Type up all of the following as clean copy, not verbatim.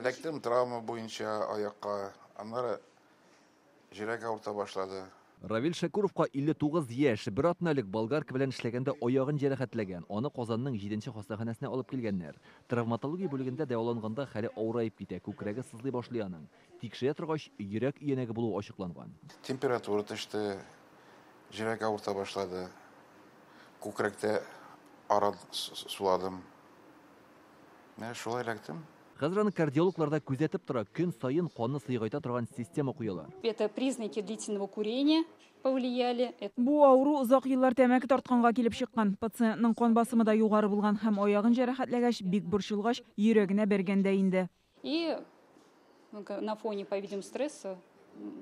Эләктем травма буенча аякка, аннары җөрәк авырта башлады. Равил Шәкүровка 59 яшь. Бер атна элек болгарка белән эшләгәндә аягын җәрәхәтләгән. Аны Казанның 7 нче хастаханәсенә алып килгәннәр. Травматология бүлегендә дәваланганда хәле авыраеп китә, күкрәге сызлый башлый аның. Тикшерә торгач, йөрәк өянәге булуы ачыкланган. Температура төште, җөрәк авырта башлады. Күкрәктә аран суладым. Менә шулай эләктем. Хәзер аны кардиологлар да күзәтеп тора, көн саен канны сыегайта торган система куялар. Это признаки длительного курения повлияли. Бу авыру озак еллар тәмәке тартканга килеп чыккан. Пациентның кан басымы да югары булган һәм аягын җәрәхәтләгәч, бик борчылгач, йөрәгенә бәргән дә инде. И на фоне, по-видимому, стресса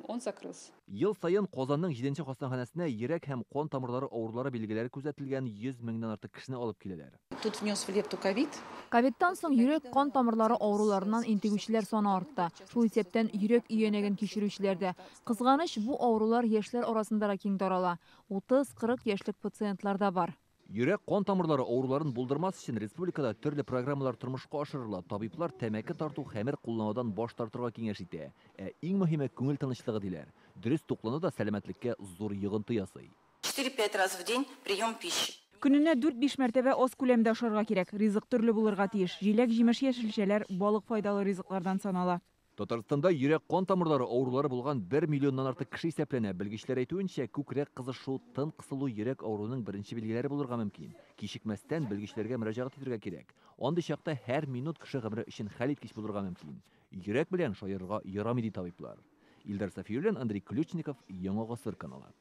он закрылся. Ел саен Казанның 7 нче хастаханәсенә йөрәк һәм кан тамырлары авырулары билгеләре күзәтелгән 100 меңнән артык кешене алып киләләр. Тут внес в лепту ковид. Ковидтан соң йөрәк-кан тамырлары авыруларыннан интегүчеләр саны артты. Шул исәптән йөрәк өянәген кичерүчеләр дә. Кызганыч, бу авырулар яшьләр арасында да киң тарала. 30-40 яшьлек пациентлар да бар. Йөрәк-кан тамырлары авыруларын булдырмас өчен республикада төрле программалар тормышка ашырыла. Табиблар тәмәке тарту, хәмер кулланудан баш тартырга киңәш итә. Ә иң мөһиме күңел тынычлыгы диләр. Дөрес туклану да сәламәтлеккә зур йогынты ясый. 4-5 раз в день прием пищи. Көненә 4-5 мәртәбә аз күләмдә ашарга кирәк. Ризык төрле булырга тиеш. Җиләк-җимеш, яшелчәләр, балык файдалы ризыклардан санала. Татарстанда йөрәк-кан тамырлары авырулары булган 1 миллионнан артык кеше исәпләнә. Белгечләр әйтүенчә, күкрәк кызышу, тын кысылу йөрәк авыруының беренче билгеләре булырга мөмкин. Кичекмәстән белгечләргә мөрәҗәгать итәргә кирәк. Андый чакта һәр минут кеше гомере өчен хәлиткеч булырга мөмкин. Йөрәк белән шаярырга ярамый, ди табиблар. Илдар Сафиуллин, Андрей Ключников, Яңа Гасыр каналы.